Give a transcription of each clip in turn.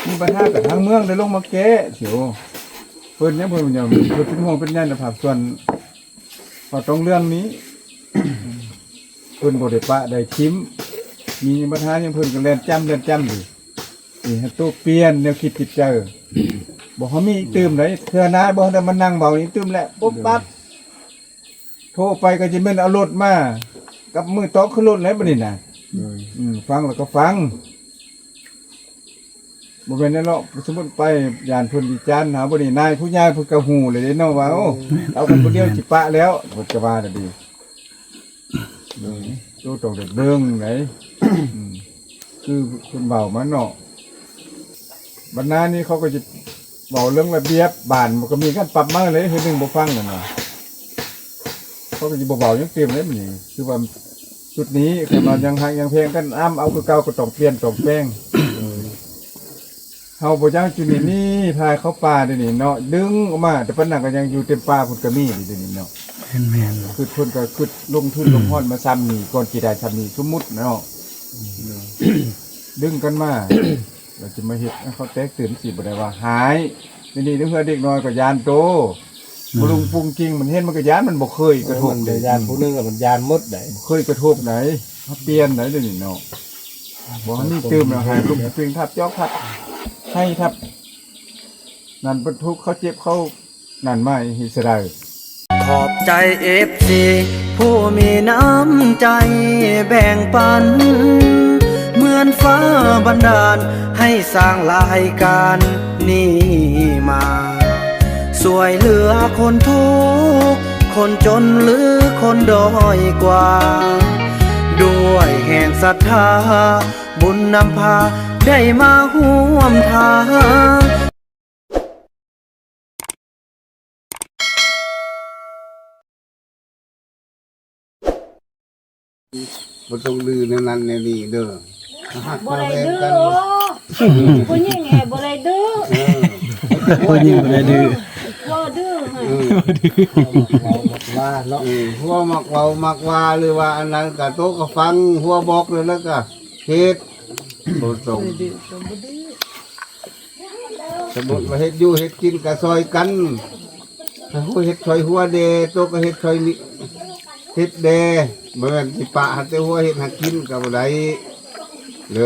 ມີບັນຫາກັບທາງເມືອງໄດ້ລົງມາແກ້ຊິໂອ ເພິ່ນຍັງ ເພິ່ນຍັງ ເພິ່ນເປັນຫ່ວງເປັນໃຍນະພາກສ່ວນ ເພາະຕ້ອງເລື່ອງນີ້ ເພິ່ນບໍ່ໄດ້ປະໄດ້ຖິ້ມ ມີບັນຫາຫຍັງເພິ່ນກໍແລ່ນຈ້ຳ ແລ່ນຈ້ຳຢູ່ ນີ້ໃຫ້ໂຕປ່ຽນແນວຄິດຈິດໃຈ ບໍ່ໃຫ້ມີອີກຕື່ມໃດ ເທື່ອໜ້າບໍ່ໄດ້ມານັ່ງເວົ້າອີກຕື່ມແຫຼະ ປຸບປັບ ໂທໄປກໍຈະແມ່ນເອົາລົດມາ ກັບມືຕອກຂຶ້ນລົດແລ້ວບັດນີ້ນະ ໂດຍ ອືມ ຟັງແລ້ວກໍຟັງ ບໍ່ແມ່ນແນວເນາະ ສົມມຸດໄປຢ້ານເພິ່ນວິຈານຫາ ບັດນີ້ນາຍຜູ້ໃຫຍ່ເພິ່ນກໍຮູ້ແລ້ວເດ້ເນາະວ່າ ໂອ້ ເອົາກັນຜູ້ດຽວຊິປະແລ້ວ ເພິ່ນກໍວ່ານັ້ນເດ້ ໂດຍ ໂຕຕ້ອງໄດ້ເບິ່ງໃດ ອືມ ຄືເພິ່ນເວົ້າມາເນາະ ບັນດານີ້ເຂົາກໍຈະເວົ້າເລື່ອງລະບຽບບ້ານ ມັນກໍມີການປັບໃໝເລີຍ ເທື່ອໜຶ່ງບໍ່ຟັງນັ້ນນະ ເຂົາກໍຈະບໍ່ເວົ້າຫຍັງຕື່ມເລີຍ ບັດນີ້ ຄືວ່າຈຸດນີ້ ຄັນວ່າຍັງຮັກຍັງແພງກັນ ອຳເອົາຄືເກົ່າ ກໍຕ້ອງປ່ຽນຕ້ອງແປງ ເຮົາບໍ່ຢາກຢູ່ໃນນີ້ ພາເຂົ້າປ່າດຽວນີ້ເນາະ ດຶງອອກມາ ແຕ່ປານນັ້ນກໍຍັງຢູ່ເຕັມປ່າພຸ້ນກໍມີດຽວນີ້ເນາະ ແມ່ນໆ ຄືເພິ່ນກໍຄຶດລົງທຶນລົງຮອນມາຊ່ຳນີ້ ກ່ອນຊິໄດ້ຊ່ຳນີ້ ສົມມຸດເນາະ ດຶງກັນມາ ແລ້ວຊິມາເຮັດໃຫ້ເຂົາແຕກຕື່ນ ຊິບໍ່ໄດ້ວ່າຮ້າຍ ດຽວນີ້ເຮືອເດັກນ້ອຍກໍຢ້ານໂຕ ອືມ ບໍ່ລຸງປຸງກິ່ງ ມັນເຫັນມັນກໍຢ້ານ ມັນບໍ່ເຄີຍກະທົບ ເອີ ມັນໄດ້ຢ້ານຜູ້ໜຶ່ງ ມັນຢ້ານໝົດໃດ ບໍ່ເຄີຍກະທົບໃດ ເຮົາປ່ຽນໃດ ດຽວນີ້ເນາະ ບໍ່ມີຕື່ມແລ້ວ ໃຫ້ລຸງປິງທັບຈອກທັບ ໃຫ້ທັບ ນັ້ນເພິ່ນທຸກ ເຂົາເຈັບ ເຂົານັ້ນມາເຮັດສະໄດ ຂອບໃຈເອັຟຊີຜູ້ມີນ້ຳໃຈແບ່ງປັນ ເໝືອນຟ້າບັນດານໃຫ້ສ້າງລາຍການນີ້ມາ ຊ່ວຍເຫຼືອຄົນທຸກ ຄົນຈົນ ຫຼື ຄົນດ້ອຍກວ່າ ດ້ວຍແຮງສັດທາ ບຸນນຳພາໄດ້ມາຮ່ວມທາງ. ບໍ່ຕ້ອງດື້ແນວນັ້ນແນວນີ້ເດີ ຮັກ ບໍ່ໄດ້ ເຮົາແຮງ ດື້ ກັນ ໂອ້ ຜູ້ຍິງແຮງບໍ່ໄດ້ດື້ ເອີ ຜູ້ຍິງບໍ່ໄດ້ດື້ ບໍ່ດື້ ເອີ ເວົ້າມັກວ່າເນາະ ເອີ ຜົວມັກເວົ້າມັກວ່າ ຫຼືວ່າອັນນັ້ນກະໂຕກະຟັງ ຜົວບອກແລ້ວກະເຮັດ ບໍ່ຕ້ອງ ສົມມຸດວ່າເຮັດຢູ່ເຮັດກິນກະຊ່ອຍກັນ ໃຫ້ເຮັດຊ່ອຍຫົວແດ່ ໂຕກໍເຮັດຊ່ອຍ ເຮັດແດ່ ບໍ່ແມ່ນຊິປະໃຫ້ແຕ່ຫົວເຮັດຫາກິນກໍບໍ່ໄດ້ເດີ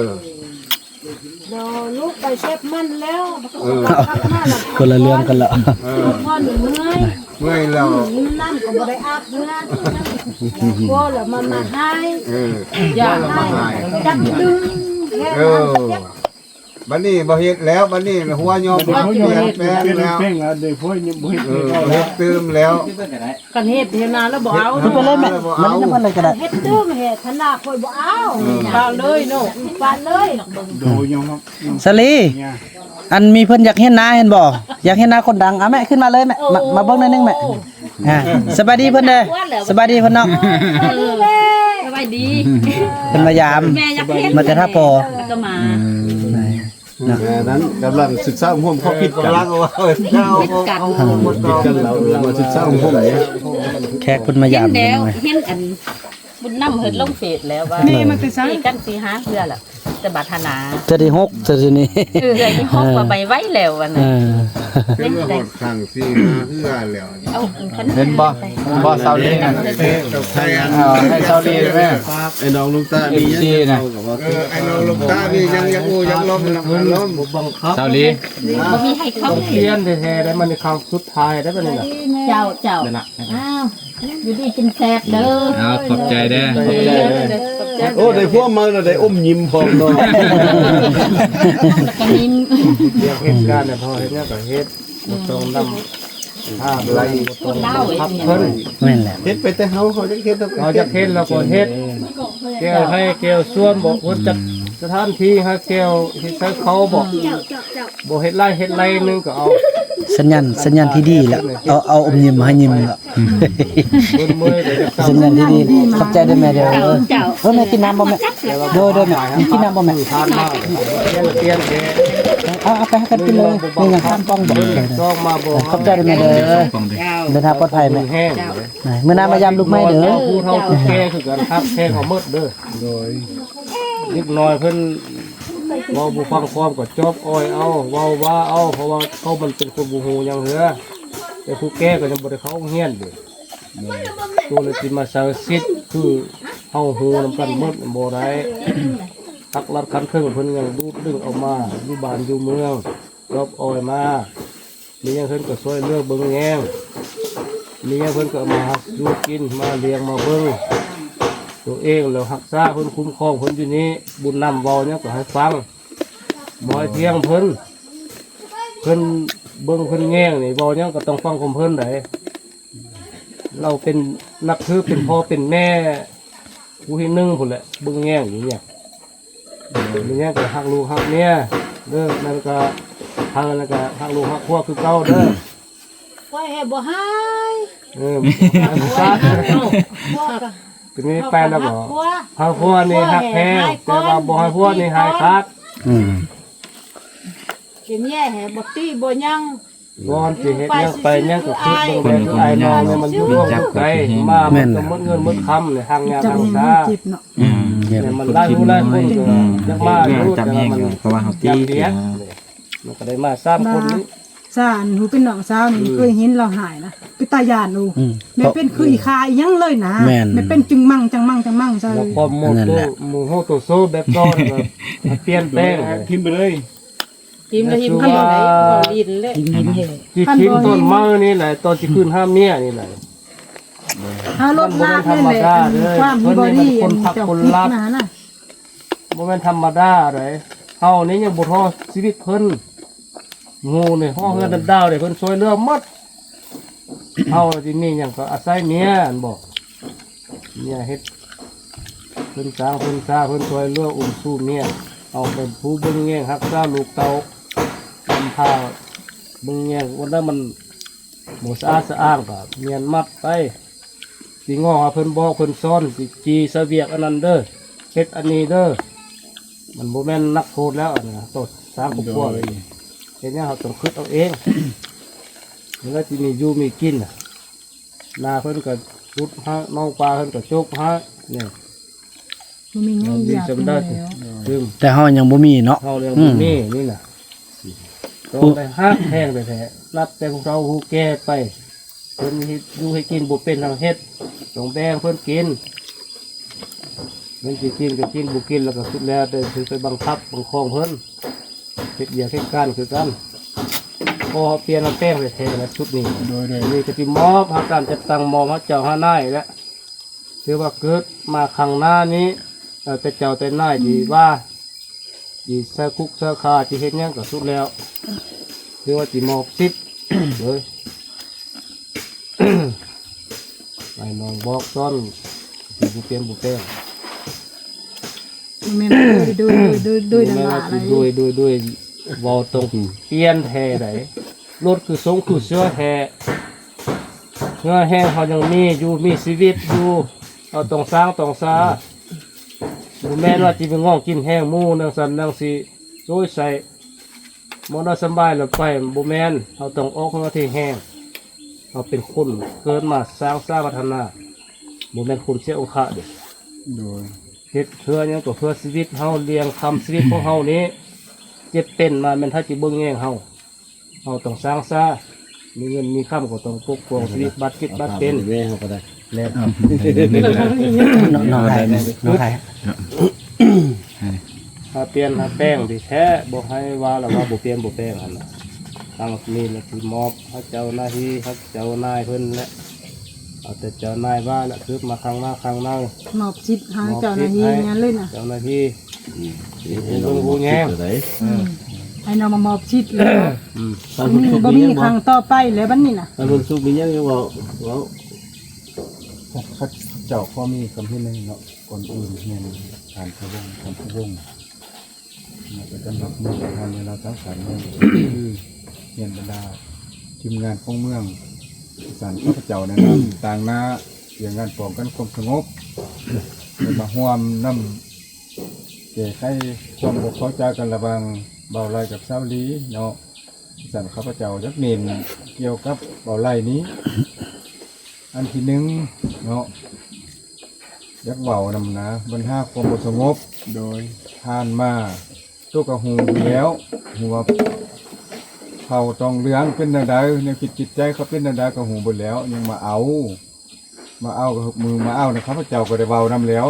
ດຽວລູກໄປເກັບມັນແລ້ວ ເອີ ກັບມາແລ້ວ ຄົນລະເລື່ອງກັນລະ ເອີ ພັກຜ່ອນເມື່ອຍ ເມື່ອຍແລ້ວ ອືມ ນ້ຳກໍບໍ່ໄດ້ອາບເຮືອ ຜົວລະມາ ມາໃຫ້ ເອີ ຢາກໃຫ້ ຈັບດຶງແຮງ ເອີ ມັນກໍເຈັບ ບັດນີ້ບໍ່ເຮັດແລ້ວ ບັດນີ້ຫົວຍອມຮັບ ເປັນແປງແລ້ວ ເປັນແປງແລ້ວ ເອີ ບໍ່ເຮັດຕື່ມແລ້ວ ຄັນເຮັດເຮັດນາແລ້ວບໍ່ເອົາ ເຮັດນາແລ້ວບໍ່ເອົາ ມັນນຳເພິ່ນເລີຍກໍໄດ້ ເຮັດຕື່ມເຮັດທະນາຂ້ອຍບໍ່ເອົາ ເອີ ປະເລີຍເນາະ ປະເລີຍ ໂດຍຍອມຮັບ ສາລີ ອັນມີເພິ່ນຢາກເຮັດນາແມ່ນບໍ່ ຢາກເຮັດນາຄົນດັງ ເອົາແມ່ຂຶ້ນມາເລີຍແມ່ ມາ ມາເບິ່ງໜ້ອຍໜຶ່ງແມ່. ອ່າ ສະບາຍດີເພິ່ນເດີ ສະບາຍດີເພິ່ນເນາະ ສະບາຍດີ ເພິ່ນມາຢາມ ແມ່ຢາກເຫັນ ມາແຕ່ທ່າປໍ ແລ້ວກໍມາ ອືມ ເນາະ ແມ່ນັ້ນກຳລັງສຶກສາອົບຮົມ ເຂົາຜິດກັນ ກຳລັງວ່າເຈົ້າ ຜິດກັນ ຜິດກັນ ລາວມາສຶກສາອົບຮົມ ແຂກເພິ່ນມາຢາມ ເຫັນແລ້ວ ເຫັນອັນ ບຸນນຳເພິ່ນລົງເຟສແລ້ວວ່າ ແມ່ມາແຕ່ໃສ ຕີກັນສີ່ຫ້າເທື່ອລະ ແຕ່ບັດຫັ້ນນາ ເທື່ອທີຫົກ ເທື່ອທີນີ້ ເອີ ເທື່ອທີຫົກວ່າໄປໄວແລ້ວອັນນັ້ນ ເອີ ເປັນວ່າຮອດຄັ້ງສີ່ຫ້າເທື່ອແລ້ວ ເອົາ ເຫັນບໍ່ ບໍ່ຊາວລີນະ ໃຫ້ຊາວລີນະ ໄອ້ນ້ອງລູກຕາມີຫຍັງ ເອີ ໄອ້ນ້ອງລູກຕາມີຫຍັງຢາກໂອ້ຢາກລົມນຳ ລົມ ຊາວລີ ບໍ່ມີໃຫ້ເຂົາ ຕ້ອງປ່ຽນແທ້ໆ ໄດ້ມາໃນຄັ້ງສຸດທ້າຍໄດ້ບັດນີ້ນະ ເຈົ້າ ເຈົ້າ ນັ້ນລະ ອ້າວ ຢູ່ດີກິນແຊບເດີ ເອົາ ຂອບໃຈເດີ ເດີ ໂອ້ ໄດ້ຜົວໃໝ່ແລ້ວໄດ້ອົມຍິ້ມພ້ອມເນາະ ກະຍິ້ມ ວຽກເຮັດການໃຫ້ພໍ່ເຮັດຫຍັງກະເຮັດ ບໍ່ຕ້ອງນຳ ຖ້າໄດ້ ຄົນລາວ ຄັບເພິ່ນ ແມ່ນແຫຼະ ເຮັດໄປແຕ່ເຮົາ ເຮົາຢາກເຮັດ ເຮົາຢາກເຮັດແລ້ວກໍເຮັດ ແກ່ວໄຮ່ແກ່ວສວນ ບໍ່ຮູ້ຈັກສະຖານທີ່ ຫາແກ່ວເຮັດໃສ່ເຂົາ ບໍ່ ບໍ່ເຮັດໄຮ່ເຮັດໄຮ່ໜຶ່ງກໍເອົາ ສັນຍານ ສັນຍານທີ່ດີລະ ເອົາ ເອົາອົມຍິ້ມໃຫ້ຍິ້ມລະ ອືມ ສັນຍານທີ່ດີ ຂອບໃຈເດີແມ່ເດີ ເຈົ້າ ເອີ ແມ່ກິນນ້ຳບໍ່ແມ່ ໂດຍ ໂດຍແມ່ ກິນນ້ຳບໍ່ແມ່ ເອົາ ເອົາໄປໃຫ້ກັນກິນເລີຍ ມີຫຍັງຂ້າມກ່ອງບໍ່ ເອີ ຂອບໃຈເດີແມ່ເດີ ເດີນທາງປອດໄພແມ່ ເຈົ້າ ມື້ໜ້າມາຢາມລູກໃໝ່ເດີ ຜູ້ເຖົ້າຜູ້ແກ່ຄືກັນ ຮັກແພງເອົາໝົດເດີ ໂດຍ ເດັກນ້ອຍເພິ່ນ ເວົ້າບໍ່ຟັງຄວາມກໍຈອບອ້ອຍເອົາ ເວົ້າວ່າເອົາ ເພາະວ່າເຂົາມັນເປັນຄົນບໍ່ຮູ້ຫຍັງເທື່ອ ແຕ່ຜູ້ແກ່ກໍຍັງບໍ່ໄດ້ເຂົ້າໂຮງຮຽນເດ. ໂຕລະຊິມາສັງສິດຄືເຮົາຮູ້ນຳກັນໝົດບໍ່ໄດ້. ຫຼັກລັດຂັ້ນເທິງເພິ່ນຍັງດູດດຶງເອົາມາຢູ່ບ້ານຢູ່ເມືອງ ຈອບອ້ອຍມາ ມີຫຍັງເພິ່ນກໍຊ່ວຍເຫຼືອເບິ່ງແຍງ ມີຫຍັງເພິ່ນກໍເອົາມາຢູ່ກິນ ມາລ້ຽງມາເບິ່ງໂຕເອງ ແລ້ວຮັກສາເພິ່ນ ຄຸ້ມຄອງເພິ່ນຢູ່ນີ້. ບຸນນຳເວົ້າຫຍັງກໍໃຫ້ຟັງ ບໍ່ໃຫ້ຖຽງເພິ່ນ ເພິ່ນເບິ່ງເພິ່ນແຍງນີ້ ເວົ້າຫຍັງກໍຕ້ອງຟັງຄວາມເພິ່ນໃດ. ລາວເປັນ ນັບຖືເປັນພໍ່ເປັນແມ່ຜູ້ທີໜຶ່ງພຸ້ນແຫຼະ ເບິ່ງແຍງຢູ່ນີ້. ມີຫຍັງກໍຮັກລູກຮັກເມຍເດີ ແລ້ວກໍ ເຮົານັ້ນກໍຮັກລູກຮັກຄົວຄືເກົ່າເດີ. ຂ້ອຍແຮງບໍ່ຮ້າຍ ເອີ ຂ້ອຍກໍ ຕົວນີ້ໄປແລ້ວກໍ ຮັກຜົວ ຮັກຜົວນີ້ຮັກແພງ ແຕ່ວ່າບໍ່ໃຫ້ຜົວນີ້ຮ້າຍຂາດ. ອືມ ເປັນແຍງແຮງບໍ່ຕິບໍ່ຫຍັງ ກ່ອນຊິເຮັດຫຍັງໄປຫຍັງກໍຄິດເບິ່ງແບບອ້າຍນ້ອງນີ້ ມັນຢູ່ຮ່ວມຢູ່ໄກ ມາມັນກໍໝົດເງິນໝົດຄຳ ໃນທາງຍາກທາງຊາ. ອືມ ແມ່ນ ມັນຫຼາຍຜູ້ຫຼາຍຄົນກໍຢາກມາຢູ່ ແຕ່ວ່າມັນ ເພາະວ່າເຮົາຕິ ມັນກໍໄດ້ມາສາມຄົນນີ້. ສາອັນຜູ້ເປັນນ້ອງສາວນີ້ ເຄີຍເຫັນລາວຮ້າຍນະ ເປັນຕາຢ້ານ. ໂອ້ ແມ່ເປັນຄືອີ່ຂ້າອີ່ຫຍັງເລີຍນະ ແມ່ເປັນຈຶ່ງມັງຈັ່ງມັງຈັ່ງມັງໃສ່ ແລ້ວຄວາມໂມໂຕ ໂມໂຫໂຕໂຊແບບເກົ່ານີ້ກໍປ່ຽນແປງ ຖິ້ມໄປເລີຍ. ຖິ້ມແລ້ວຖິ້ມ ຖິ້ມແລ້ວ ຖິ້ມແລ້ວ ຊິຖິ້ມຕົ້ນໄມ້ນີ້ແຫຼະ ຕອນຊິຂຶ້ນຫາເມຍນີ້ແຫຼະ. ເຮົາລົດລາກນີ້ແຫຼະ ຄວາມທີ່ບໍ່ດີ ອັນເຈົ້າຄິດມານະ ບໍ່ແມ່ນທຳມະດາໃດ. ເຮົານີ້ຍັງບໍ່ທໍ້ຊີວິດເພິ່ນ ໝູ່ນີ້ຫໍ່ເຮືອນດາວນີ້ ເພິ່ນຊ່ວຍເຫຼືອໝົດ. ເຮົາທີ່ມີຫຍັງກໍອາໄສເມຍ ອັນບໍ່ ເມຍເຮັດ ເພິ່ນສ້າງເພິ່ນຊາ ເພິ່ນຊ່ວຍເຫຼືອອຸ້ມຊູເມຍ. ເຮົາເປັນຜູ້ເບິ່ງແຍງຮັກສາລູກເຕົ້າ ນຳພາເບິ່ງແຍງ ວັນໃດມັນບໍ່ສະອາດສະອ້າງກໍແມ່ນມັດໄປ. ຊິງໍຫາເພິ່ນບອກເພິ່ນສອນ ຊິຈີ່ສະວຽກອັນນັ້ນເດີ ເຮັດອັນນີ້ເດີ ມັນບໍ່ແມ່ນນັກໂທດແລ້ວ ອັນນີ້ນະ ໂຕສ້າງຄອບຄົວໄວ້ນີ້. ເຮັດຫຍັງເຮົາຕ້ອງຄິດເອົາເອງ ເວລາຊິມີຢູ່ມີກິນນະ ນາເພິ່ນກໍຂຸດໃຫ້ ໜອງປາເພິ່ນກໍຈົກໃຫ້ນີ້. ບໍ່ມີຫຍັງຢາກ ແຕ່ເຮົາຍັງບໍ່ມີເນາະ ເຮົາຍັງບໍ່ມີນີ້ນະ. ຕ້ອງໄດ້ຮັກແພງແທ້ໆ ນັບແຕ່ຜູ້ເຖົ້າຜູ້ແກ່ໄປ. ເພິ່ນເຮັດຢູ່ເຮັດກິນບໍ່ເປັນ ເຮົາເຮັດ ຕ້ອງແບ່ງເພິ່ນກິນ. ເພິ່ນຊິກິນກໍກິນ ບໍ່ກິນແລ້ວກໍສຸດແລ້ວແຕ່ຊິໄປບັງຄັບບັງຄອງເພິ່ນ. ເຮັດວຽກເຮັດການຄືກັນ ຂໍປ່ຽນແປງແທ້ໆລະຊຸດນີ້. ໂດຍໆ ນີ້ກໍຊິມອບຫາການຈັດຕັ້ງ ມອບຫາເຈົ້າຫານາຍແຫຼະ. ຖືວ່າເກີດມາຄັ້ງໜ້ານີ້ ເອີ ແຕ່ເຈົ້າແຕ່ນາຍທີ່ວ່າ ທີ່ໃສ່ຄຸກໃສ່ຄາ ທີ່ເຮັດຫຍັງກໍສຸດແລ້ວ ຖືວ່າທີ່ມອບສິດເລີຍ. ໃຫ້ນ້ອງບອກສອນ ທີ່ບໍ່ປ່ຽນບໍ່ແປງ ບໍ່ແມ່ນໂດຍ ໂດຍ ໂດຍ ໂດຍ ໂດຍ ໂດຍ ເວົ້າຕົງ ປ່ຽນແທ້ໃດ. ລົດຄືຊົງຄືເສືອແທ້ ເຫື່ອແຮງເຮົາຍັງມີຢູ່ ມີຊີວິດຢູ່ ເຮົາຕ້ອງສ້າງຕ້ອງສາ. ບໍ່ແມ່ນວ່າຊິໄປງອກກິນແຮງໝູ່ ນາງຊັ້ນນາງຊີ້ ໂອ້ຍ ໃສ່ໝໍນອນສະບາຍແລ້ວໄປ ບໍ່ແມ່ນ. ເຮົາຕ້ອງອອກເຫື່ອທີ່ແຮງ. ເຮົາເປັນຄົນເກີດມາສ້າງສາພັດທະນາ ບໍ່ແມ່ນຄົນເສຍອົງຄະເດ້. ໂດຍ ເຮັດເພື່ອຫຍັງ? ກໍເພື່ອຊີວິດເຮົາ ລ້ຽງຄຳຊີວິດຂອງເຮົານີ້ ເຈັບເປັນມາແມ່ນໃຜຊິເບິ່ງແຍງເຮົາ? ເຮົາຕ້ອງສ້າງສາ ມີເງິນມີຄຳກໍຕ້ອງປົກປ້ອງຊີວິດ ບາດເຈັບບາດເປັນ. ແມ່ເຮົາກໍໄດ້ ແມ່ນ ນ້ອງໄທ ນ້ອງໄທ ຫາປ່ຽນຫາແປງທີ່ແທ້ ບໍ່ໃຫ້ວ່າລະວ່າບໍ່ປ່ຽນບໍ່ແປງຫັ້ນນະ. ທາງນີ້ລະຊິມອບໃຫ້ເຈົ້າໜ້າທີ່ ໃຫ້ເຈົ້ານາຍເພິ່ນແຫຼະ. ເອົາແຕ່ເຈົ້ານາຍວ່າລະ ຄືມາຄັ້ງໜ້າຄັ້ງໃນ ມອບສິດໃຫ້ເຈົ້າໜ້າທີ່ນັ້ນເລີຍນະ ເຈົ້າໜ້າທີ່ ອືມ ເປັນຜູ້ເບິ່ງຜູ້ແຍງ. ອືມ ໃຫ້ນ້ອງມາມອບສິດແລ້ວ ອືມ ບໍ່ມີ ບໍ່ມີຄັ້ງຕໍ່ໄປແລ້ວບັດນີ້ນະ. ໃຫ້ເບິ່ງສຸກມີຫຍັງຍັງເວົ້າ ເວົ້າ ຂ້າພະເຈົ້າຂໍມີຄຳເຫັນໜຶ່ງເນາະ. ກ່ອນອື່ນຮຽນທ່ານພະວົງ ທ່ານພະວົງ ແລ້ວກໍສຳລັບມື້ໃນເວລາສັງສັນນີ້ ຄືຮຽນບັນດາທີມງານຂອງເມືອງ ສານຂ້າພະເຈົ້າແນະນຳ ຕາງໜ້າວຽກງານປ້ອງກັນຄວາມສະຫງົບ ແລະ ມາຮ່ວມນຳແກ້ໄຂຄວາມບໍ່ເຂົ້າໃຈກັນລະຫວ່າງບ່າວໄລກັບສາວລີເນາະ. ສານຂ້າພະເຈົ້າຢາກເນັ້ນກ່ຽວກັບບ່າວໄລນີ້ ອັນທີໜຶ່ງເນາະ ຢາກເວົ້ານຳນະ ບັນຫາຄວາມບໍ່ສະຫງົບ ໂດຍ ຜ່ານມາ ໂຕກໍຮູ້ຢູ່ແລ້ວ ຮູ້ວ່າເຜົ່າຕອງເຫຼືອງເປັນແນວໃດ ແນວຄິດຈິດໃຈເຂົາເປັນແນວໃດກໍຮູ້ເບິດແລ້ວ ຍັງມາເອົາ ມາເອົາ ກໍມືມາເອົານະ ຂ້າພະເຈົ້າກໍໄດ້ເວົ້ານຳແລ້ວ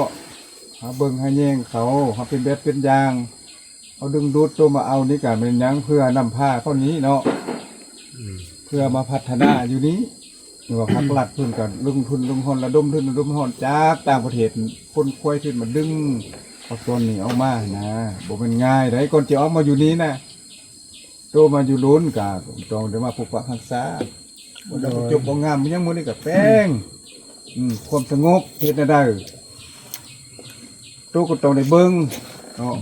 ເຮົາເບິ່ງໃຫ້ແຍງເຂົາ ເຮົາເປັນແບບເປັນຢ່າງ ເຮົາດຶງດູດໂຕມາເອົານີ້ກະແມ່ນຫຍັງ ເພື່ອນຳພາເຂົານີ້ເນາະ ອືມ ເພື່ອມາພັດທະນາຢູ່ນີ້ ຫຼືວ່າພາກລັດເພິ່ນກໍລົງທຶນລົງຮອນ ລະດົມທຶນລະດົມຮອນຈາກຕ່າງປະເທດ ຄົນຄວາຍທຶນມາດຶງພາກສ່ວນນີ້ອອກມາຫັ້ນນະ ບໍ່ແມ່ນງ່າຍໃດ ກ່ອນຈະອອກມາຢູ່ນີ້ນະ ໂຕມາຢູ່ໂດນກະຕ້ອງໄດ້ມາປົກປັກຮັກສາ ບໍ່ໄດ້ ໂດຍ ຈົບບໍ່ງາມ ຍັງມື້ນີ້ກະແປງ ອືມ ຄວາມສະຫງົບເຮັດແນວໃດ ໂຕກໍຕ້ອງໄດ້ເບິ່ງເນາະ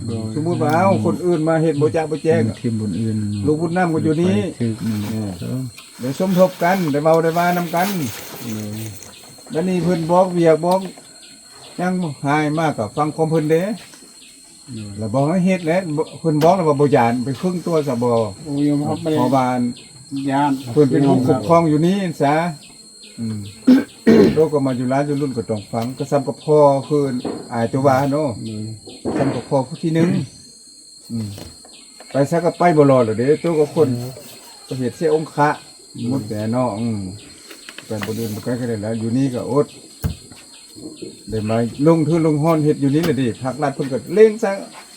ໂດຍ ສົມມຸດວ່າ ເອົາ ຄົນອື່ນມາເຮັດບໍ່ຈະບໍ່ແຈ້ງ ທີມບຸນອື່ນ ລູກບຸນນຳກໍຢູ່ນີ້ ໄປຖືກໜຶ່ງ ເອີ ສອງ ໄດ້ສົມທົບກັນ ໄດ້ເວົ້າໄດ້ວ່ານຳກັນ ໂດຍ ບັດນີ້ເພິ່ນບອກວຽກບອກຫຍັງ ຫາຍມາກໍຟັງຄວາມເພິ່ນເດ້ ໂດຍ ແລ້ວບອກໃຫ້ເຮັດແຫຼະ ເພິ່ນບອກແລ້ວວ່າບໍ່ຢ້ານ ໄປຄຶງຕົວຊະບໍ່ ໂອ້ ຍອມຮັບບໍ່ໄດ້ ເພາະວ່າ ຢ້ານ ເພິ່ນເປັນຜູ້ປົກຄອງຢູ່ນີ້ຊະ ອືມ ໂຕກໍມາຢູ່ຫຼານຢູ່ລຸ້ນກໍຕ້ອງຟັງ ກໍສ່ຳກັບພໍ່ຄືອ້າຍໂຕວ່າເນາະ ໂດຍ ສ່ຳກັບພໍ່ຜູ້ທີໜຶ່ງ ອືມ ໄປໃສກໍໄປບໍ່ລອດແລ້ວເດ້ ໂຕກໍຄົນ ເອີ ກໍເຮັດເສຍອົງຄະ ໂດຍ ໝົດແຕ່ເນາະ ອືມ ໄປບໍ່ອື່ນບໍ່ໄກກໍໄດ້ແລ້ວ ຢູ່ນີ້ກໍອົດ ໄດ້ມາລົງທຶນລົງຮອນເຮັດຢູ່ນີ້ແຫຼະເດ້ ພາກລັດເພິ່ນກໍເລັງໃສ່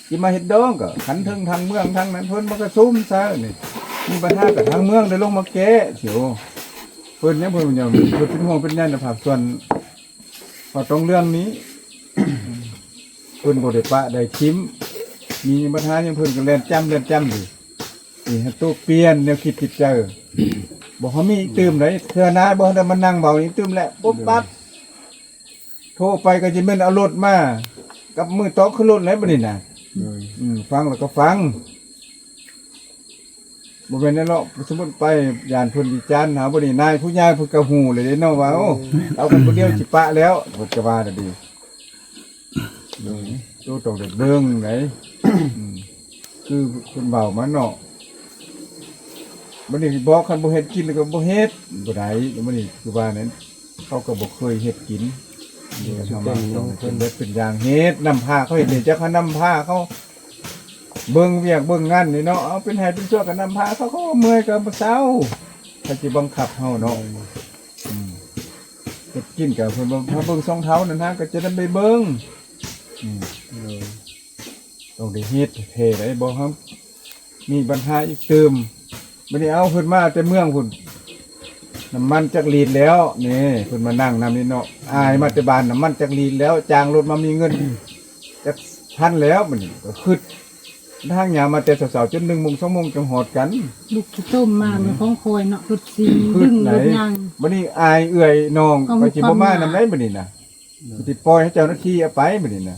ຊິມາເຮັດດອງກໍຄັນເທິງທາງເມືອງທາງນັ້ນ ເພິ່ນມາກະຊຸມໃສ່ນີ້ ມີບັນຫາກໍທາງເມືອງໄດ້ລົງມາແກ້ຊິ ໂອ້ ເພິ່ນຫຍັງເພິ່ນຫຍັງ ເພິ່ນເປັນຫ່ວງເປັນໃຍນຳພາກສ່ວນເຜົ່າຕອງເຫຼືອງນີ້ ເພິ່ນບໍ່ໄດ້ປະໄດ້ຖິ້ມ ມີບັນຫາຫຍັງເພິ່ນກໍແລ່ນຈ້ຳແລ່ນຈ້ຳຢູ່ ນີ້ໃຫ້ໂຕປ່ຽນແນວຄິດຈິດໃຈ ບໍ່ໃຫ້ມີອີກຕື່ມໃດ ເທື່ອໜ້າບໍ່ໃຫ້ໄດ້ມານັ່ງເວົ້າອີກຕື່ມແຫຼະ ປຸບປັບ ໂທໄປກໍຈະແມ່ນເອົາລົດມາ ກັບມືຕອກຂຶ້ນລົດແລ້ວບັດນີ້ນະ ໂດຍ ອືມ ຟັງແລ້ວກໍຟັງ ບໍ່ແມ່ນແນວເນາະ ສົມມຸດໄປຢ້ານເພິ່ນວິຈານເຮົາ ບັດນີ້ນາຍຜູ້ໃຫຍ່ເພິ່ນກໍຮູ້ແລ້ວເດ້ເນາະວ່າ ໂອ້ ເອົາກັນຜູ້ດຽວຊິປະແລ້ວ ເພິ່ນກໍວ່າແລ້ວເດ້ ໂດຍ ໂຕຕ້ອງໄດ້ເບິ່ງໃດ ອືມ ຄືເພິ່ນເວົ້າມາເນາະ ບັດນີ້ບອກຄັນບໍ່ເຮັດກິນກໍບໍ່ເຮັດ ບໍ່ໄດ້ ບັດນີ້ຄືວ່ານັ້ນ ເຂົາກໍບໍ່ເຄີຍເຮັດກິນ ເອີ ເຮົາມາຕ້ອງເປັນແບບເປັນຢ່າງເຮັດ ນຳພາເຂົາເຮັດ ເຈົ້າຄະນຳພາເຂົາ ເບິ່ງວຽກເບິ່ງງານນີ້ເນາະ ເອົາເປັນໄຮ່ເປັນສວນກໍນຳພາເຂົາ ເຂົາກໍເມື່ອຍກໍບໍ່ເຊົາ ໃຜຊິບັງຄັບເຮົາເນາະ ອືມ ເຮັດກິນກໍເພິ່ນວ່າ ຖ້າເບິ່ງຊ່ອງເທົານັ້ນຫາກໍຈະໄດ້ໄປເບິ່ງ ອືມ ເອີ ຕ້ອງໄດ້ເຮັດແທ້ໃດ ບໍ່ໃຫ້ມີບັນຫາອີກຕື່ມ ບັດນີ້ເອົາເພິ່ນມາແຕ່ເມືອງພຸ້ນ ນ້ຳມັນຈັກລີດແລ້ວ ນີ້ ເພິ່ນມານັ່ງນຳນີ້ເນາະ ອາຍມາແຕ່ບ້ານ ນ້ຳມັນຈັກລີດແລ້ວ ຈ້າງລົດມາມີເງິນຈັກພັນແລ້ວ ບັດນີ້ກໍຄຶດ ທາງຍາມມາແຕ່ເຊົ້າໆ ຈົນໜຶ່ງໂມງ ສອງໂມງ ຈັ່ງຮອດກັນ ລຸກຂີ້ຕົມມາ ອືມ ແມ່ນຂອງຂ້ອຍເນາະ ລົດຊິງ ຄຶດ ດຶງ ໃດ ລົດຫຍັງ ບັດນີ້ອາຍເອື້ອຍນ້ອງ ເອົາ ໄປຊິບໍ່ມານຳໃດບັດນີ້ນະ ອືມ ຊິປ່ອຍໃຫ້ເຈົ້າໜ້າທີ່ເອົາໄປບັດນີ້ນະ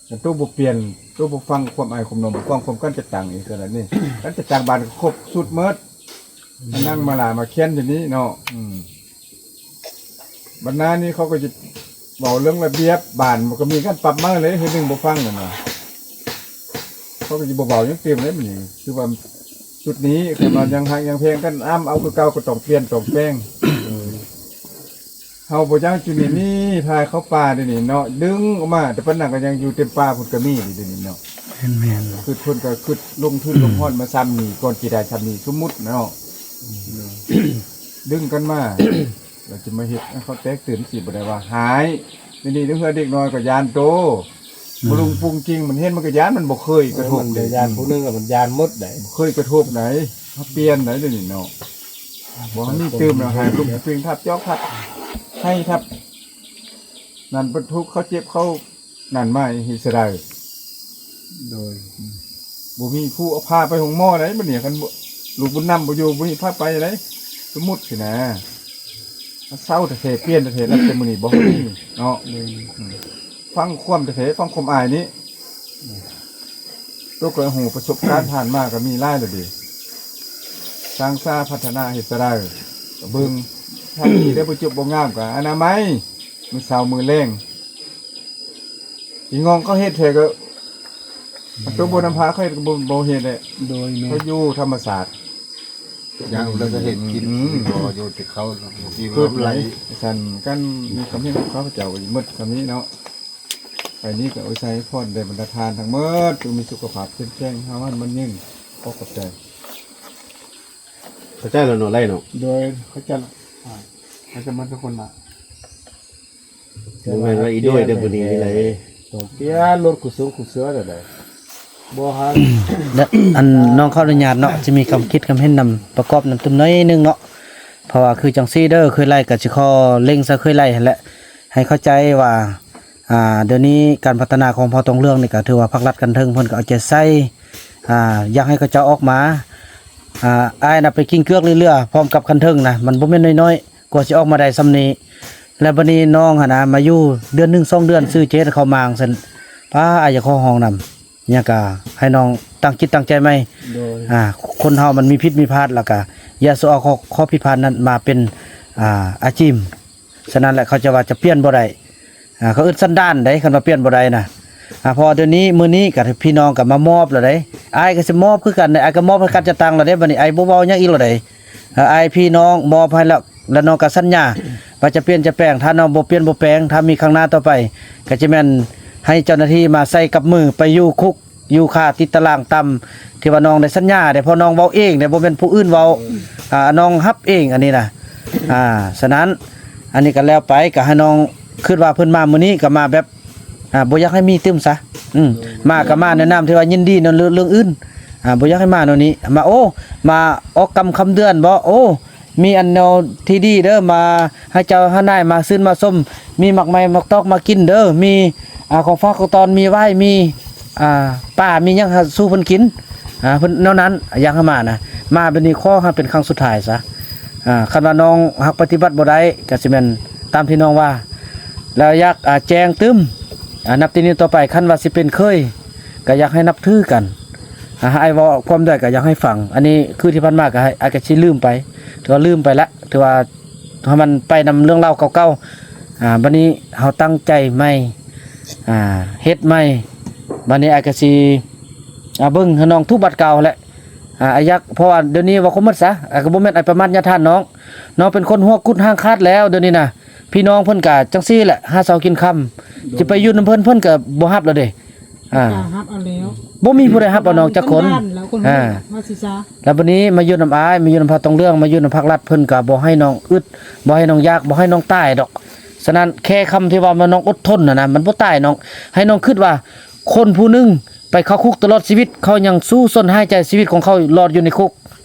ຄັນໂຕບໍ່ປ່ຽນ ໂຕບໍ່ຟັງຄວາມອ້າຍຄວາມນ້ອງ ບໍ່ຟັງຄວາມກັນຈັດຕັ້ງອີກເທື່ອນີ້ ກັນຈັດຕັ້ງບ້ານກໍຄົບຊຸດໝົດ ມານັ່ງມາຫຼ້າມາແຄນຢູ່ນີ້ເນາະ ອືມ ບັນດານີ້ເຂົາກໍຈະເວົ້າເລື່ອງລະບຽບບ້ານ ມັນກໍມີການປັບໃໝເລີຍ ເທື່ອໜຶ່ງບໍ່ຟັງນັ້ນນະ ເຂົາກໍຈະບໍ່ເວົ້າຫຍັງຕື່ມເລີຍ ມື້ນີ້ຄືວ່າຊຸດນີ້ ຄັນວ່າຍັງຮັກຍັງແພງກັນ ອ້ຳເອົາຄືເກົ່າ ກໍຕ້ອງປ່ຽນຕ້ອງແປງ ເຮົາບໍ່ຢາກຢູ່ໃນນີ້ ພາເຂົ້າປ່າດຽວນີ້ເນາະ ດຶງອອກມາ ແຕ່ປານນັ້ນກໍຍັງຢູ່ເຕັມປ່າພຸ້ນກໍມີດຽວນີ້ເນາະ ແມ່ນໆ ຄືເພິ່ນກໍຄຶດລົງທຶນລົງຮອນມາຊ່ຳນີ້ ກ່ອນຊິໄດ້ຊ່ຳນີ້ ສົມມຸດເນາະ ອືມ ດຶງກັນມາ ແລ້ວຈະມາເຮັດໃຫ້ເຂົາແຕກຕື່ນ ຊິບໍ່ໄດ້ວ່າຮ້າຍ ດຽວນີ້ເຮືອເດັກນ້ອຍກໍຢ້ານໂຕ ອືມ ບໍ່ລຸງປຸງຈິງ ມັນເຫັນມັນກໍຢ້ານ ມັນບໍ່ເຄີຍກະທົບ ມັນກໍຢ້ານ ເດ້ ຜູ້ໜຶ່ງລະມັນຢ້ານໝົດໃດ ບໍ່ເຄີຍກະທົບໃດ ເຮົາປ່ຽນໃດ ດຽວນີ້ເນາະ ບໍ່ມີຕື່ມແລ້ວ ໃຫ້ລຸງປິງທັບຈອກທັບ ໃຫ້ທັບ ນັ້ນເພິ່ນທຸກເຂົາເຈັບເຂົານັ້ນມາເຮັດຊະໃດ ໂດຍ ອືມ ບໍ່ມີຜູ້ເອົາພາໄປໂຮງໝໍໃດ ບັດນີ້ ຄັນບໍ່ ລູກບຸນນຳບໍ່ຢູ່ ບໍ່ມີພາໄປໃດ ສົມມຸດຊີ້ນະ ເຊົາແທ້ໆ ປ່ຽນແທ້ໆ ນັບແຕ່ມື້ນີ້ບໍ່ມີເນາະ ໂດຍ ອືມ ຟັງຄວາມແທ້ໆ ຟັງຄວາມອ້າຍນີ້ ໂຕກໍຮູ້ປະສົບການຜ່ານມາກໍມີຫຼາຍແລ້ວເດ້ ສ້າງສາພັດທະນາເຮັດຊະໃດ ກໍເບິ່ງ ຖ້າດີໄດ້ບໍ່ຈົບບໍ່ງາມກໍອະນາໄມ ມື້ເຊົ້າມື້ແລງ ອີງອງເຂົາເຮັດແທ້ກໍ ໂຕບໍ່ນຳພາເຂົາເຮັດກໍບໍ່ ບໍ່ເຮັດແຫຼະ ໂດຍ ເຂົາຢູ່ທຳມະຊາດ ຢ່າງແລ້ວກໍເຮັດກິນ ອືມ ບໍ່ຢູ່ແຕ່ເຂົາ ທີ່ວ່າໄຫຼ ຊັ້ນກັນ ມີຄວາມເຫັນຂອງຂ້າພະເຈົ້າກໍໝົດສ່ຳນີ້ເນາະ. ໄປນີ້ກໍອວຍໄຊພອນແດ່ບັນດາທ່ານທັງໝົດ ຈົ່ງມີສຸຂະພາບເຂັ້ມແຂງ ເຮົາຫັ້ນມັນຍືນ. ຂໍຂອບໃຈ. ເຂົ້າໃຈແລ້ວເນາະ ໄລ່ເນາະ. ໂດຍ ເຂົ້າໃຈລະ. ອ່າ ເຂົ້າໃຈໝົດທຸກຄົນລະ. ບໍ່ແມ່ນວ່າອີໂດຍເດີ ຜູ້ນີ້ນີ້ໄລ ຕ້ອງປ່ຽນລົດກູສູງກູເສືອແລ້ວໃດ. ບໍ່ຫາ ແລະ ອັນນ້ອງຂໍອະນຸຍາດເນາະ ຈະມີຄຳຄິດຄຳເຫັນນຳ ປະກອບນຳຕື່ມໜ້ອຍໜຶ່ງເນາະ. ເພາະວ່າຄືຈັ່ງຊີ້ເດີ ເຄີຍໄລ່ກໍຊິຂໍເລັ່ງໃສ່ເຄີຍໄລ່ຫັ້ນແຫຼະ ໃຫ້ເຂົ້າໃຈວ່າ ອ່າ ດຽວນີ້ການພັດທະນາຂອງເຜົ່າຕອງເຫຼືອງນີ້ກໍຖືວ່າພັກລັດຂັ້ນເທິງເພິ່ນກໍເອົາໃຈໃສ່ ອ່າ ຢາກໃຫ້ເຂົາເຈົ້າອອກມາ. ອ່າ ອ້າຍນະໄປກິນເກືອກເຫຼືອໆ ພ້ອມກັບຂັ້ນເທິງນະ ມັນບໍ່ແມ່ນນ້ອຍໆ ກວ່າຊິອອກມາໄດ້ສ່ຳນີ້. ແລ້ວບັດນີ້ນ້ອງຫັ້ນນະ ມາຢູ່ເດືອນໜຶ່ງສອງເດືອນ ຊື້ເຈດເຂົ້າມາຈັ່ງຊັ້ນ ປ້າ ອ້າຍຢາກຂໍຮ້ອງນຳ ຫຍັງກະໃຫ້ນ້ອງຕັ້ງຈິດຕັ້ງໃຈໃໝ່. ໂດຍ ອ່າ ຄົນເຮົາມັນມີຜິດມີພາດ ແລ້ວກະຢ່າສູ່ເອົາຂໍ້ ຂໍ້ຜິດພາດນັ້ນມາເປັນ ອ່າ ອາຈີບ. ສະນັ້ນແຫຼະ ເຂົາເຈົ້າວ່າຈະປ່ຽນບໍ່ໄດ້ ອ່າ ເຂົາເອີ້ນສັນດານໃດ໋ ຄັນວ່າປ່ຽນບໍ່ໄດ້ນະ. ອ່າ ເພາະວ່າດຽວນີ້ ມື້ນີ້ກະພີ່ນ້ອງກະມາມອບແລ້ວໃດ໋ ອ້າຍກະຊິມອບຄືກັນໃດ໋ ອ້າຍກະມອບໃຫ້ກັນຈະຕັງແລ້ວເດ້. ບັດນີ້ອ້າຍບໍ່ເວົ້າຫຍັງອີກແລ້ວໃດ໋ ເອີ ອ້າຍພີ່ນ້ອງມອບໃຫ້ແລ້ວ ແລ້ວນ້ອງກໍສັນຍາວ່າຈະປ່ຽນຈະແປງ ຖ້ານ້ອງບໍ່ປ່ຽນບໍ່ແປງ ຖ້າມີຄັ້ງໜ້າຕໍ່ໄປ ກໍຈະແມ່ນໃຫ້ເຈົ້າໜ້າທີ່ມາໃສ່ກັບມືໄປຢູ່ຄຸກຢູ່ຄາຕິດຕາລາງຕ່ຳ ທີ່ວ່ານ້ອງໄດ້ສັນຍາເດ້ ເພາະນ້ອງເວົ້າເອງເດ້ ບໍ່ແມ່ນຜູ້ອື່ນເວົ້າ. ອືມ ອ່າ ນ້ອງຮັບເອງອັນນີ້ນະ. ອ່າ ສະນັ້ນ ອັນນີ້ກໍແລ້ວໄປ ກໍໃຫ້ນ້ອງຄິດວ່າເພິ່ນມາມື້ນີ້ກໍມາແບບ ອ່າ ບໍ່ຢາກໃຫ້ມີຕື່ມຊະ. ອືມ ມາກໍມາໃນນາມທີ່ວ່າຍິນດີໃນເລື່ອງ ເລື່ອງອື່ນ. ອ່າ ບໍ່ຢາກໃຫ້ມາແນວນີ້ ມາ ໂອ້ ມາອອກກຳຄຳເດືອນບໍ ໂອ້ ມີອັນແນວທີ່ດີເດີ ມາໃຫ້ເຈົ້າໃຫ້ນາຍມາຊື່ນມາຊົມ ມີໝາກໄມ້ໝາກຕອກມາກິນເດີ ມີ ອ່າ ຂອງຝາກຂອງຕ້ອນ ມີຫວາຍ ມີ ອ່າ ປາ ມີຫຍັງໃຫ້ສູ່ເພິ່ນກິນ. ອ່າ ເພິ່ນແນວນັ້ນ ຢາກໃຫ້ມານະ ມາແບບນີ້ ຂໍໃຫ້ເປັນຄັ້ງສຸດທ້າຍຊະ. ອ່າ ຄັນວ່ານ້ອງຫາກປະຕິບັດບໍ່ໄດ້ ກໍຊິແມ່ນຕາມທີ່ນ້ອງວ່າ ແລ້ວຢາກ ອ່າ ແຈ້ງຕື່ມ ອ່າ ນັບແຕ່ນີ້ຕໍ່ໄປ ຄັນວ່າຊິເປັນເຂີຍ ກໍຢາກໃຫ້ນັບຖືກັນ. ອ່າ ອ້າຍເວົ້າຄວາມໃດກໍຢາກໃຫ້ຟັງ ອັນນີ້ຄືທີ່ຜ່ານມາກໍໃຫ້ ອ້າຍກໍຊິລືມໄປ ຖືວ່າລືມໄປລະ ຖືວ່າໃຫ້ມັນໄປນຳເລື່ອງລາວເກົ່າໆ. ອ່າ ບັດນີ້ເຮົາຕັ້ງໃຈໃໝ່ ອ່າ ເຮັດໃໝ່ ບັດນີ້ອ້າຍກໍຊິ ອ່າ ເບິ່ງໃຫ້ນ້ອງທຸບາດກາວແຫຼະ. ອ່າ ອ້າຍຢາກ ເພາະວ່າດຽວນີ້ເວົ້າຄວາມໝົດຊະ ອ້າຍກໍບໍ່ແມ່ນອ້າຍປະມາດຍາທ່ານນ້ອງ ນ້ອງເປັນຄົນຫົວກຸດຫາງຂາດແລ້ວ ດຽວນີ້ນະ ພີ່ນ້ອງເພິ່ນກະຈັ່ງຊີ້ແຫຼະ ຫາເຊົ້າກິນຄ່ຳ ໂດຍ ຈະໄປຢູ່ນຳເພິ່ນ ເພິ່ນກະບໍ່ຮັບແລ້ວເດ້. ອ່າ ບໍ່ມີຜູ້ໃດຮັບເອົານ້ອງຈັກຄົນ. ອ່າ ແລ້ວບັດນີ້ມາຢູ່ນຳອ້າຍ ມາຢູ່ນຳພະຕອງເລື່ອງ ມາຢູ່ນຳພັກລັດ ເພິ່ນກະບໍ່ໃຫ້ນ້ອງອຶດ ບໍ່ໃຫ້ນ້ອງຢາກ ບໍ່ໃຫ້ນ້ອງຕາຍດອກ. ສະນັ້ນແຄ່ຄຳທີ່ວ່ານ້ອງອົດທົນຫັ້ນນະ ມັນບໍ່ຕາຍນ້ອງ. ໃຫ້ນ້ອງຄິດວ່າຄົນຜູ້ໜຶ່ງໄປເຂົ້າຄຸກຕະຫຼອດຊີວິດ ເຂົາຍັງສູ້ຊົນຫາຍໃຈຊີວິດຂອງເຂົາລອດຢູ່ໃນຄຸກ.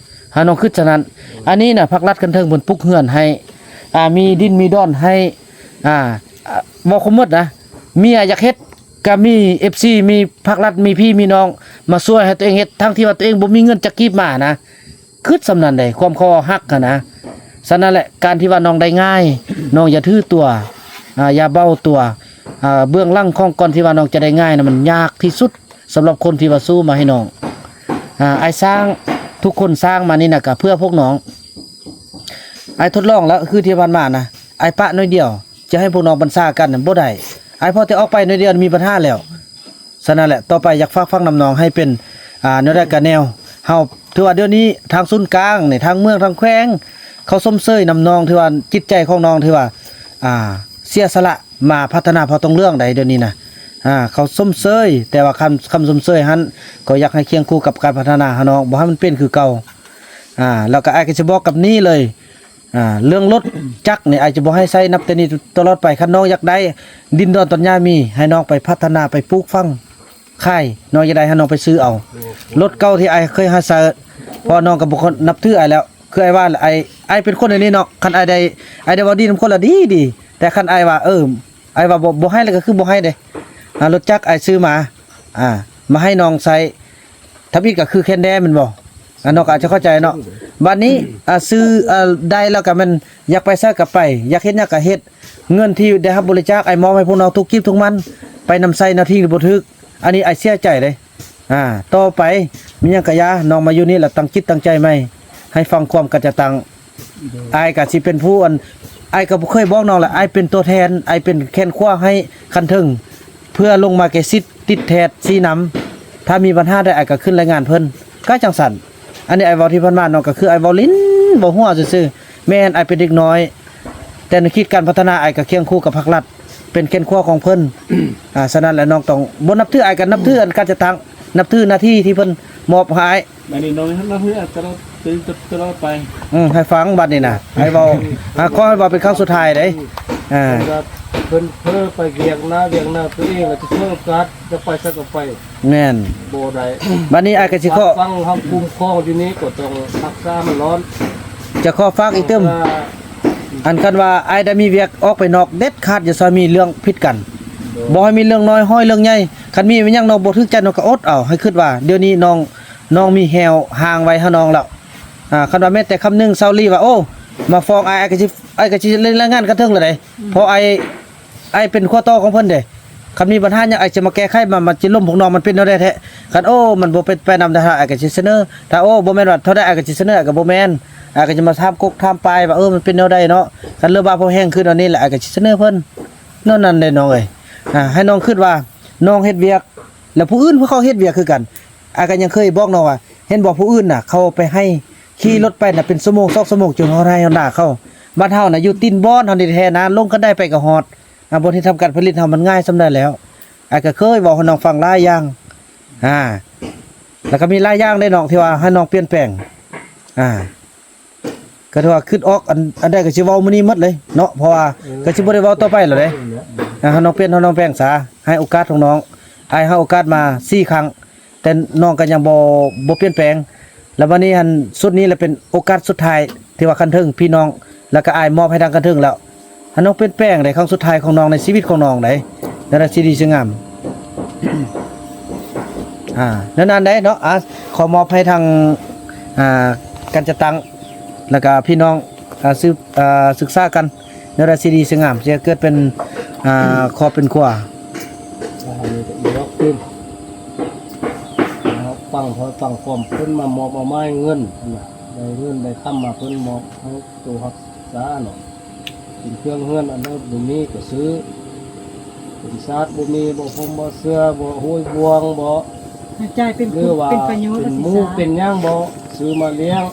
ໃຫ້ນ້ອງຄິດສະນັ້ນ. ອັນນີ້ນະ ພັກລັດຂັ້ນເທິງເພິ່ນປຸກເຮືອນໃຫ້ ອ່າ ມີດິນມີດອນໃຫ້ ອ່າ ເວົ້າຄວາມໝົດນະ ເມຍຢາກເຮັດ ກະມີເອັຟຊີ ມີພັກລັດ ມີພີ່ມີນ້ອງມາຊ່ວຍໃຫ້ຕົວເອງເຮັດ ທັງທີ່ວ່າຕົວເອງບໍ່ມີເງິນຈັກກີບມານະ. ຄິດສ່ຳນັ້ນເດ້ ຄວາມເຂົາຮັກຫັ້ນນະ. ສະນັ້ນແຫຼະ ການທີ່ວ່ານ້ອງໄດ້ງ່າຍ ນ້ອງຢ່າຖືຕົວ ອ່າ ຢ່າເບົາຕົວ. ອ່າ ເບື້ອງຫຼັງຂອງກ່ອນທີ່ວ່ານ້ອງຈະໄດ້ງ່າຍນະ ມັນຍາກທີ່ສຸດ ສຳລັບຄົນທີ່ວ່າສູ້ມາໃຫ້ນ້ອງ. ອ່າ ອ້າຍສ້າງ ທຸກຄົນສ້າງມານີ້ນະ ກະເພື່ອພວກນ້ອງ. ອ້າຍທົດລອງແລ້ວ ຄືທີ່ຜ່ານມານະ ອ້າຍປະໜ້ອຍດຽວ ຈະໃຫ້ພວກນ້ອງບັນຊາກັນນະ ບໍ່ໄດ້. ອ້າຍພໍແຕ່ອອກໄປໜ້ອຍດຽວ ມີບັນຫາແລ້ວ. ສະນັ້ນແຫຼະ ຕໍ່ໄປຢາກຝາກຝັງນຳນ້ອງໃຫ້ເປັນ ອ່າ ແນວໃດກະແນວ. ເຮົາຖືວ່າດຽວນີ້ທາງສູນກາງນີ້ ທາງເມືອງ ທາງແຂວງ ເຂົາຊົມເຊີຍນຳນ້ອງ ຖືວ່າຈິດໃຈຂອງນ້ອງ ຖືວ່າ ອ່າ ເສຍສະຫຼະ ມາພັດທະນາເຜົ່າຕອງເຫຼືອງໃດ ດຽວນີ້ນະ. ອ່າ ເຂົາຊົມເຊີຍ ແຕ່ວ່າຄຳ ຄຳຊົມເຊີຍຫັ້ນ ກໍຢາກໃຫ້ຄຽງຄູ່ກັບການພັດທະນາໃຫ້ນ້ອງ ບໍ່ໃຫ້ມັນເປັນຄືເກົ່າ. ອ່າ ແລ້ວກໍອ້າຍກໍຊິບອກກັບນີ້ເລີຍ ອ່າ ເລື່ອງລົດຈັກນີ້ ອ້າຍຈະບໍ່ໃຫ້ໃຊ້ ນັບແຕ່ນີ້ຕະຫຼອດໄປ. ຄັນນ້ອງຢາກໄດ້ດິນດອນຕອນຫຍ້າມີ ໃຫ້ນ້ອງໄປພັດທະນາ ໄປປູກຝັງ ຂາຍ ນ້ອງຢາກໄດ້ໃຫ້ນ້ອງໄປຊື້ເອົາ. ລົດເກົ່າທີ່ອ້າຍເຄີຍໃຫ້ໃຊ້ ເພາະວ່ານ້ອງກໍບໍ່ຄ່ອຍນັບຖືອ້າຍແລ້ວ. ຄືອ້າຍວ່າແຫຼະ ອ້າຍ ອ້າຍເປັນຄົນອັນນີ້ເນາະ ຄັນອ້າຍໄດ້ ອ້າຍໄດ້ເວົ້າດີນຳຄົນລະດີໆ ແຕ່ຄັນອ້າຍວ່າ ເອີ ອ້າຍວ່າບໍ່ ບໍ່ໃຫ້ແລ້ວກໍຄືບໍ່ໃຫ້ເດ້. ອ່າ ລົດຈັກອ້າຍຊື້ມາ ອ່າ ມາໃຫ້ນ້ອງໃຊ້ ທຳອິດກໍຄືແຄນແດ່ແມ່ນບໍ່? ອ່າ ນ້ອງກໍອາດຈະເຂົ້າໃຈເນາະ. ບັດນີ້ ອ່າ ຊື້ ອ່າ ໄດ້ແລ້ວກໍແມ່ນຢາກໄປໃສກໍໄປ ຢາກເຮັດຫຍັງກໍເຮັດ. ເງິນທີ່ໄດ້ຮັບບໍລິຈາກ ອ້າຍມອບໃຫ້ພວກນ້ອງທຸກກີບທຸກມັນ ໄປນຳໃຊ້ແນວທີ່ບໍ່ຖືກ. ອັນນີ້ອ້າຍເສຍໃຈເດ້. ອ່າ ຕໍ່ໄປມີຫຍັງກະຢ່າ ນ້ອງມາຢູ່ນີ້ລະຕັ້ງຈິດຕັ້ງໃຈໃໝ່ ໃຫ້ຟັງຄວາມກັນຈະຕັ້ງ. ໂດຍ ອ້າຍກະຊິເປັນຜູ້ອັນ ອ້າຍກະບໍ່ເຄີຍບອກນ້ອງລະ ອ້າຍເປັນຕົວແທນ ອ້າຍເປັນແຂນຂວາໃຫ້ຂັ້ນເທິງ ເພື່ອລົງມາແກ່ຊິດຕິດແທດຊີ້ນຳ. ຖ້າມີບັນຫາໃດ ອ້າຍກະຂຶ້ນລາຍງານເພິ່ນ ກະຈັ່ງຊັ້ນ. ອັນນີ້ອ້າຍເວົ້າທີ່ຜ່ານມາເນາະ ກະຄືອ້າຍເວົ້າຫຼິ້ນເວົ້າຫົວຊື່ໆ. ແມ່ນອ້າຍເປັນເດັກນ້ອຍ ແຕ່ໃນຂີດການພັດທະນາ ອ້າຍກະຄຽງຄູ່ກັບພັກລັດ ເປັນແຂນຂວາຂອງເພິ່ນ ອ່າ ສະນັ້ນແຫຼະ ນ້ອງຕ້ອງ ບໍ່ນັບຖືອ້າຍ ກໍນັບຖືອັນການຈັດຕັ້ງ ນັບຖືໜ້າທີ່ທີ່ເພິ່ນມອບໃຫ້ອ້າຍ. ອັນນີ້ນ້ອງນັບຖືຕະຫຼອດ ຕະຫຼອດໄປ. ອືມ ໃຫ້ຟັງບັດນີ້ນະ ໃຫ້ເວົ້າ ອ່າ ຂໍໃຫ້ເວົ້າເປັນຄັ້ງສຸດທ້າຍເດ້. ອ່າ ເພິ່ນກໍເພິ່ນເຜີໄປວຽກໜ້າ ວຽກໜ້າຕົວເອງ ແລ້ວຈະເປີດໂອກາດ ຈະໄປໃສກໍໄປ. ແມ່ນ ບໍ່ໄດ້. ບັດນີ້ອ້າຍກໍຊິຂໍຟັງ ເຮົາຄຸ້ມຄອງຢູ່ນີ້ກໍຕ້ອງຮັກສາມັນລອດ. ຈະຂໍຝາກອີກຕື່ມ ອັນຄັນວ່າອ້າຍໄດ້ມີວຽກອອກໄປນອກ ເດັດຂາດຢ່າຊ່ອຍມີເລື່ອງຜິດກັນ. ບໍ່ໃຫ້ມີເລື່ອງນ້ອຍຮ້ອຍເລື່ອງໃຫຍ່. ຄັນມີຫຍັງນ້ອງບໍ່ຖືກໃຈ ນ້ອງກໍອົດເອົາ. ໃຫ້ຄິດວ່າດຽວນີ້ນ້ອງ ນ້ອງມີແຮ້ວຮ່າງໄວ້ຫານ້ອງແລ້ວ. ອ່າ ຄັນວ່າແມ້ແຕ່ຄຳໜຶ່ງຊາວລີວ່າ ໂອ້ ມາຟ້ອງອ້າຍ ອ້າຍກໍຊິ ອ້າຍກໍຊິລາຍງານຂັ້ນເທິງແລ້ວເດ້. ເພາະອ້າຍ ອ້າຍເປັນຂົວຕໍ່ຂອງເພິ່ນເດ້. ຄັນມີບັນຫາຫຍັງ ອ້າຍຈະມາແກ້ໄຂ ມາ ມາຈິລົ້ມພວກນ້ອງມັນເປັນແນວໃດແທ້. ຄັນ ໂອ້ ມັນບໍ່ເປັນໄປນຳ ຖ້າອ້າຍກໍຊິສະເໜີ ຖ້າ ໂອ້ ບໍ່ແມ່ນວ່າເທົ່າໃດ ອ້າຍກໍຊິສະເໜີ ອ້າຍກໍບໍ່ແມ່ນ. ອ້າຍກໍຈະມາຖາມກົກຖາມປາຍວ່າ ເອີ ມັນເປັນແນວໃດເນາະ. ຄັນເລີ່ມວ່າພໍແຮງຂຶ້ນອັນນີ້ແຫຼະ ອ້າຍກໍຊິສະເໜີເພິ່ນ ແນວນັ້ນເດ້ນ້ອງເອີຍ. ອ່າ ໃຫ້ນ້ອງຄິດວ່ານ້ອງເຮັດວຽກ ແລ້ວຜູ້ອື່ນພວກເຂົາເຮັດວຽກຄືກັນ. ອ້າຍກໍຍັງເຄີຍບອກນ້ອງວ່າ ເຫັນບໍ່ ຜູ້ອື່ນນະ ເຂົາໄປໄຮ່ຂີ່ລົດໄປນະ ເປັນຊົ່ວໂມງສອງຊົ່ວໂມງ ຈົນຮອດໄຮ່ຮອດນາເຂົາ. ບ້ານເຮົານະ ຢູ່ຕີນບ່ອນເຮົານີ້ແທ້ນະ ລົງຄັນໄດໄປກໍຮອດ. ອ່າ ບ່ອນທີ່ທຳການຜະລິດເຮົາມັນງ່າຍສ່ຳໃດແລ້ວ. ອ້າຍກໍເຄີຍເວົ້າໃຫ້ນ້ອງຟັງຫຼາຍຢ່າງ. ອ່າ ແລ້ວກໍມີຫຼາຍຢ່າງເດ້ນ້ອງ ທີ່ວ່າໃຫ້ນ້ອງປ່ຽນແປງ. ອ່າ ກໍຖືວ່າຄິດອອກ ອັນ ອັນໃດກໍຊິເວົ້າມື້ນີ້ໝົດເລີຍເນາະ ເພາະວ່າ ເອີ ກໍຊິບໍ່ໄດ້ເວົ້າຕໍ່ໄປແລ້ວເດ້. ອ່າ ໃຫ້ນ້ອງປ່ຽນ ໃຫ້ນ້ອງແປງຊະ. ໃຫ້ໂອກາດຂອງນ້ອງ ອ້າຍໃຫ້ໂອກາດມາສີ່ຄັ້ງ ແຕ່ນ້ອງກໍຍັງບໍ່ ບໍ່ປ່ຽນແປງ. ແລ້ວບັດນີ້ຫັ້ນ ຊຸດນີ້ລະເປັນໂອກາດສຸດທ້າຍ ທີ່ວ່າຂັ້ນເທິງ ພີ່ນ້ອງ ແລ້ວກໍອ້າຍມອບໃຫ້ທາງຂັ້ນເທິງແລ້ວ. ໃຫ້ນ້ອງປ່ຽນແປງໃດ໋ ຄັ້ງສຸດທ້າຍຂອງນ້ອງໃນຊີວິດຂອງນ້ອງໃດ໋ ແນວໃດຊິດີຊິງາມ. ອ່າ ແນວນັ້ນໃດ໋ເນາະ. ອ່າ ຂໍມອບໃຫ້ທາງ ອ່າ ການຈັດຕັ້ງ ແລ້ວກໍພີ່ນ້ອງ ອ່າ ສືບ ອ່າ ສຶກສາກັນ ແນວໃດຊິດີຊິງາມ ຈະເກີດເປັນ ອ່າ ຄອບເປັນຄົວ. ອ່າ ອັນນີ້ກໍອີກຮອບໜຶ່ງ ຟັງ ຟັງຄວາມເພິ່ນມາມອບເອົາໄມ້ເງິນຫັ້ນນະ ໄດ້ເງິນໄດ້ຄຳມາ ເພິ່ນມອບໃຫ້ໂຕຮັກສາເນາະ. ເປັນເຄື່ອງເຮືອນອັນໃດບໍ່ມີກໍຊື້ ເປັນສາດບໍ່ມີ ບໍ່ພົມບໍ່ເສື່ອ ບໍ່ໂຫຍບ່ວງ ບໍ່ ໃຫ້ຈ່າຍເປັນ ຫຼືວ່າ ເປັນປະໂຫຍດ ເປັນໝູ ເປັນຫຍັງບໍ່ ຊື້ມາລ້ຽງ